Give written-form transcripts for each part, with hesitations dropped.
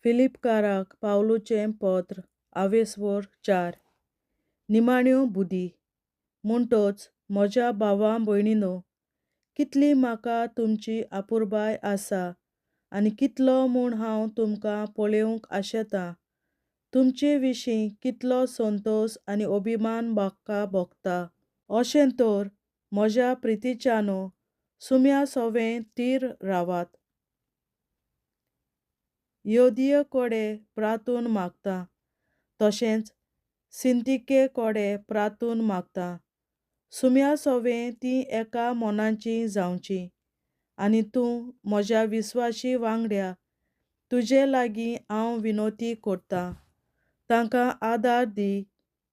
फिलीपकाराक पावलूचें पत्र आवेस्वोर 4. निमाण्यो बुदी. म्हुणटोच म्हज्या भावा भयणीनो, कितली म्हाका तुमची आपुरबाय आसा आनी कितलो म्हूण हांव तुमकां पळोवंक आशेतां, तुमचे विशीं कितलो संतोस आनी अभिमान म्हाका भोगता. अशें तर, म्हज्या प्रितीच्यानो, सुम्या सोवें थीर रावात. योदीय कोडे प्रातून मागता, तशेंच सिंतिके कोडे प्रातून मागता, सुम्या सोवें तीं एका मनाचीं जावचीं. आनी तूं, म्हज्या विस्वाशी वांगड्या, तुजे लागीं हांव विनोती करतां, तांकां आदार दी.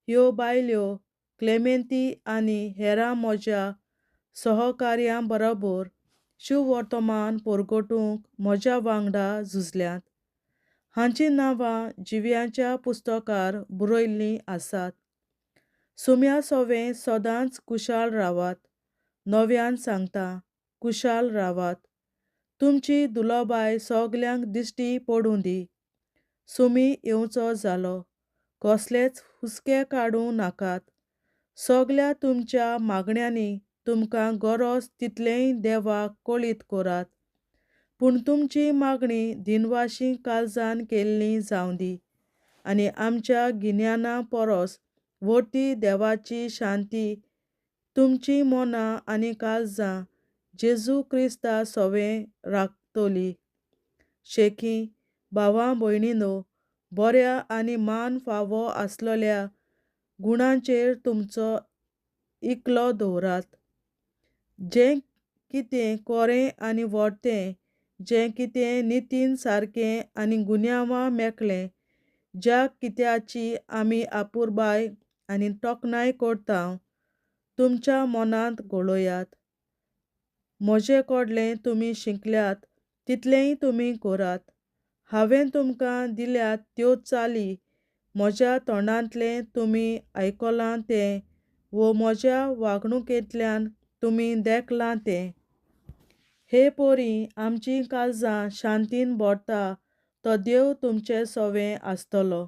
ह्यो बायल्यो क्लेमेंती आनी हेरां म्हज्या सहकार्यां बरोबर शुवर्तमान परगटूंक म्हज्या वांगडा झुजल्यात. हांचीं नांवां जिव्यांच्या पुस्तकार बरयल्लीं आसात. सुम्या सोवें सदांच कुशाल रावात. नव्यान सांगता, कुशाल रावात. तुमची दुलोबाय सगल्यांक दिश्टी पडूं दी. सुमी येवचो जालो. कसलेच हुस्के काडूं नाकात. सगल्या तुमच्या मागण्यांनी तुमकां गरज तितलेंय देवाक कळीत करात. पूण तुमची मागणी दिनवाशी काळजान केल्ली जावं दी. आनी आमच्या गिन्याना परस व्हडटी देवाची शांती तुमचीं मनां आनी काळजां जेजू क्रिस्ता सोवें राखतली. शेकी, भावा भयणीनो, बऱ्या आनी मान फावो आसलेल्या गुणांचेर तुमचो इकलो दवरात. जें कितें कोरें आनी व्हरतें, जें कितें नितीन सारकें आनी गुन्यांवां मेकळें, ज्या कित्याची आमी आपुरबाय आनी तोखणाय करता, तुमच्या मनांत घोळयात. म्हजे कडलें तुमी शिकल्यात तितलेंय तुमी करात. हांवें तुमकां दिल्यात त्यो चाली म्हज्या तोंडांतलें तुमी आयकलां तें वो म्हज्या वागणुकेंतल्यान तुमी देखलां तें. हे पोरी आमचीं काळजां शांतीन भरता तो देव तुमचे सोवें आसतलो.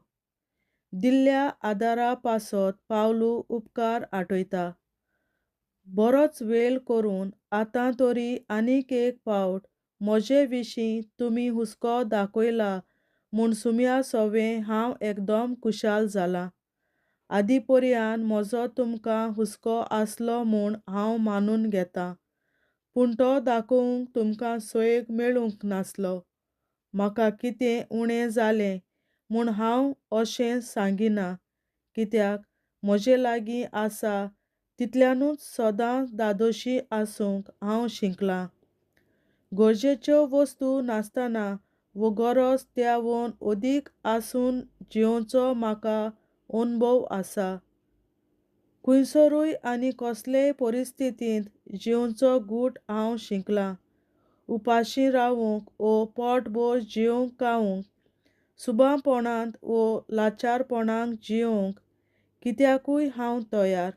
दिल्ल्या आदारा पासत पावलू उपकार आठयता. बरोच वेळ करून आतां तरी आनीक एक पावट म्हजे विशीं तुमी हुस्को दाखयला म्हूण सुम्या सोवें हांव एकदम खुशाल जालां. आदी पर्यान म्हजो तुमकां हुस्को आसलो म्हूण हांव मानून घेतां. पूण तो दाखोवंक तुमकां सोयेक मेळूंक नासलो. म्हाका कितें उणें जालें म्हूण हांव अशें सांगिना, कित्याक म्हजे लागीं आसा तितल्यानूच सदां दादोशी आसूंक हांव शिकलां. गरजेच्यो वस्तू नासतना वो गरज त्यावून अदीक आसून जियोवचो म्हाका अणभव आसा. खंयसरूय आनी कसलेय परिस्थितींत जियोवचो गूट हांव शिकलां. उपाशी रावूंक वो पोटभर जिवंक खावंक, सुबापणांत वो लाचारपणाक जियोवंक कित्याकूय हांव तयार.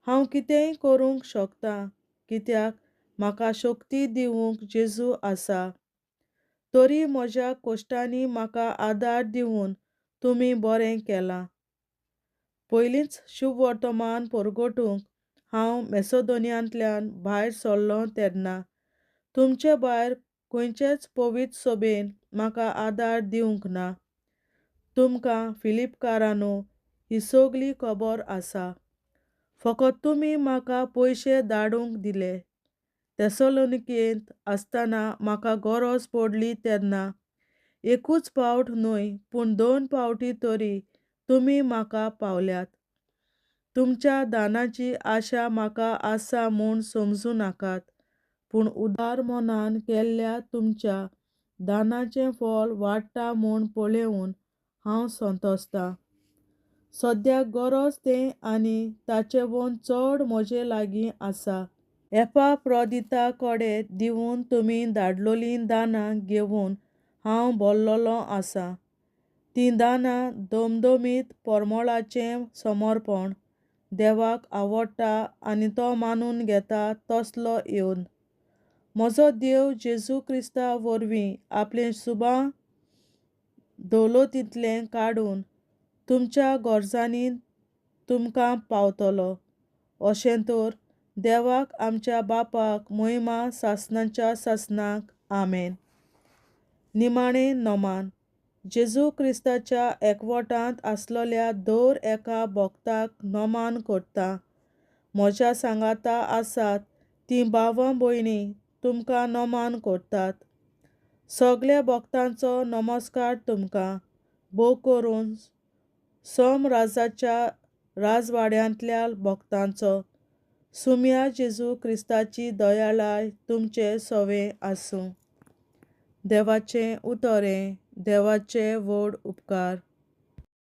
हांव कितेंय करूंक शकतां, कित्याक म्हाका शक्ती दिवंक जेजू आसा. तरी म्हज्या कश्टांनी म्हाका आदार दिवन तुमी बरें केलां. पयलींच शुभवर्तमान परगटूंक हांव मेसोदोनियांतल्यान भायर सरलो तेन्ना तुमचे भायर खंयचेच पवित्र सभेन म्हाका आदार दिवंक ना. तुमकां फिलीपकारानो ही सगली खबर आसा. फकत तुमी म्हाका पयशे धाडूंक दिले. तेसलोनिकेंत आसतना म्हाका गरज पडली तेन्ना एकूच पावट न्हय पूण दोन पावटी तरी तुमी म्हाका पावल्यात. तुमच्या दानाची आशा म्हाका आसा म्हूण समजूं नाकात, पूण उदार मनान केल्ल्या तुमच्या दानाचें फळ वाडटा म्हूण पळोवन हांव संतोसतां. सद्याक गरज तें आनी ताचेवन चड म्हजे लागीं आसा. एपाप्रदिता कडे दिवन तुमी धाडलोलीं दानां घेवन हांव भरलेलो आसा. तीं दानां दमदमीत परमळाचें समर्पण, देवाक आवडटा आनी तो मानून घेता तसलो येवन. म्हजो देव जेजू क्रिस्ता वरवीं आपलें सुबा दौलतींतलें काडून तुमच्या गोरजांनी तुमकां पावतलो. अशें तर देवाक आमच्या बापाक मोहिमा सासनाच्या सासनाक. आमेन. निमाणें नमान. जेजू क्रिस्ताच्या एकवटांत आसलेल्या दर एका भक्ताक नमान करता. म्हज्या सांगाता आसात तीं भावां भयणी तुमकां नमान करतात. सगल्या भक्तांचो नमस्कार तुमकां, भोव करून सोमराजाच्या राजवाड्यांतल्या भक्तांचो. सुम्या जेजू क्रिस्ताची दयाळाय तुमचे सवे आसूं. देवाचें उतर हें देवाचे व्हड उपकार.